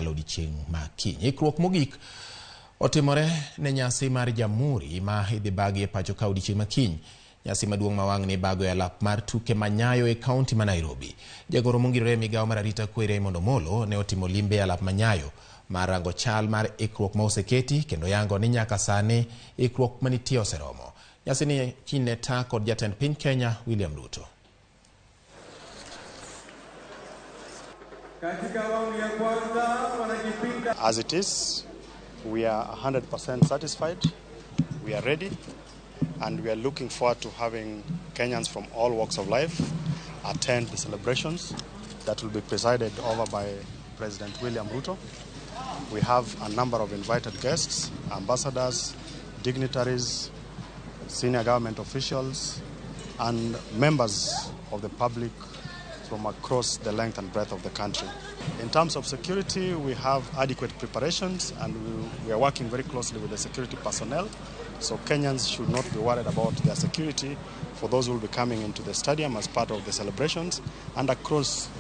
yalo odiechieng' ma kiny. Ikruok mogik otimore ne nyasi mar Jamhuri ma idhi bagi e pacho ka odiechieng' ma kiny. Nyasi maduong' ma wang'ni ibago e alap mar tuke ma Nyayo e kaunti ma Nairobi. Jagoro mongirore e migawo mar arita kwe Raymond Omolo ne otimo limbe e alap ma Nyayo mar rango chal mar ikruok ma oseketi kendo yango ni nyaka sani ikruok manitie oseromo. Nyasi ni kiny ne ta kod jatend piny Kenya William Ruto. As it is, we are 100% satisfied, we are ready, and we are looking forward to having Kenyans from all walks of life attend the celebrations that will be presided over by President William Ruto. We have a number of invited guests, ambassadors, dignitaries, senior government officials, and members of the public from across the length and breadth of the country. In terms of security, we have adequate preparations and we are working very closely with the security personnel. So Kenyans should not be worried about their security for those who will be coming into the stadium as part of the celebrations and across the